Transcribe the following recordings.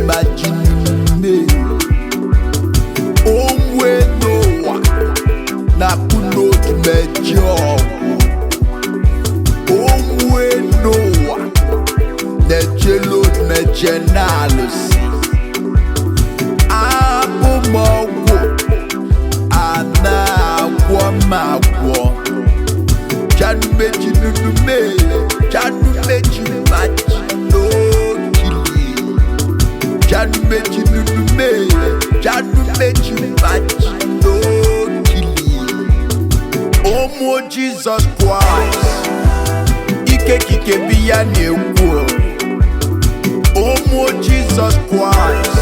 maji n'ume. Onwe n'ụwa na-akpụ n'odumeje ọgwụ. Onwe n'ụwa na-ejelu odumeje na-alụsị. Abụ m ọgwụ a na-agwọ m agwọ. Janu meji nunu me, janu meji maji n'okili. Janu meji nunu me, janu meji maji n'okili. Ụmụ Jizọs Kraịst, ike kike bi ya na-ekwu. Ụmụ Jizọs Kraịst,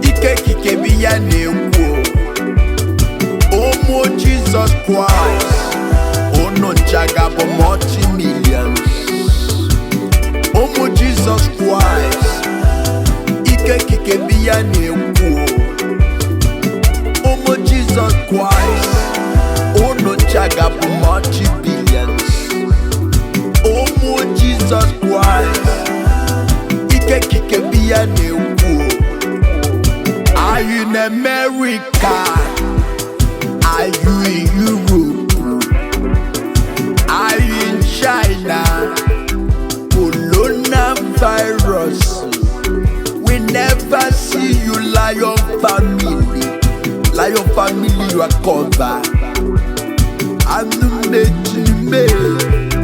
ike kike bi ya na-ekwu. Ụmụ Jizọs Kraịst, unu nchaga bụ multi-millions. Ụmụ Jizọs Kraịst, ike kike bi ya na-ekwu. Ụmụ Jizọs Kraịst, unu nchaga bụ multi-billions. Ụmụ Jizọs Kraịst, ike kike bi ya na-ekwu. Are you in America? Are you in Europe? Are you in China? Coronavirus. We never see you, Lion family. Lion family, you are covered. Anu meji me,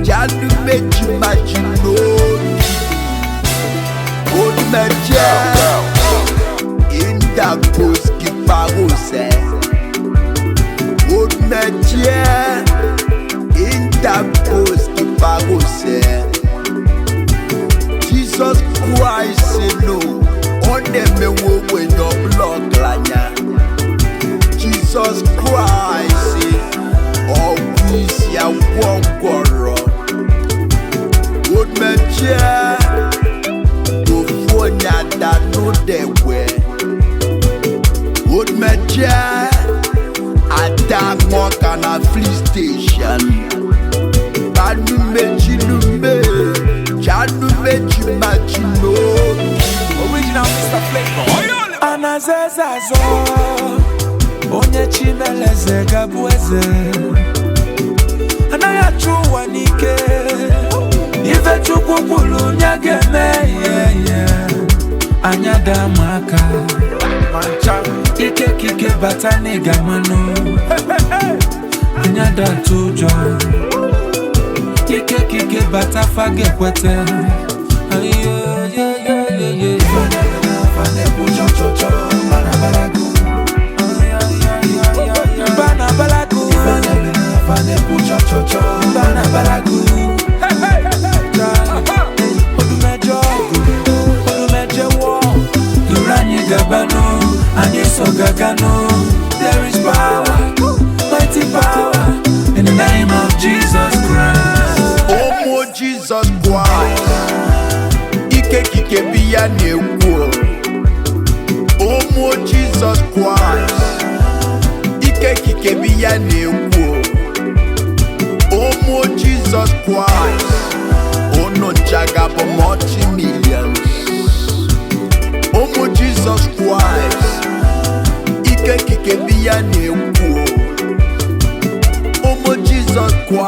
janu meji maji no. Odumeje, indagoski parose. Odumeje, indagoski parose. Jesus Christ no, ọ na-emewo ogbenye ọbụla ọgaranya. Jesus Christ, ọgwụ isi agwọ ngwọrọ. Odumeje, ofu onye ada n'ụdegwe. Odumeje, ada ṅụọka na free station. Banu meji nume, janu meji maji n'obi. Original Mr. Flavor. Anaza eze azọ, onye chimeleze gabụ eze. Anaghị achụ ụwa n'ike. Ife Chukwu kwuru onye ga-eme ihe ihe. Anya daa m aka. Ike kike bata n'ịga mmanụ. Anya da atụ ụjọ. Ike kike bata fa ga-ekwete. Ayo, ye, ye, ye, ye. Bana balagu. Bana balagu. Odumẹjọ, odumẹjẹ wọ. Dúró anyị gabanu, anyị so gaganu. There is power, mighty power, in the name of Jesus Christ. Ụmụ Jizọs Kraịst, ike kike bi ya na-ekwu. Ụmụ Jizọs Kraịst, ike kike bi ya na-ekwu. Ụmụ Jizọs Kraịst, unu nchaga bụ multi-millions. Ụmụ Jizọs Kraịst, ike kike bi ya na-ekwu. Ụmụ Jizọs Kraịst.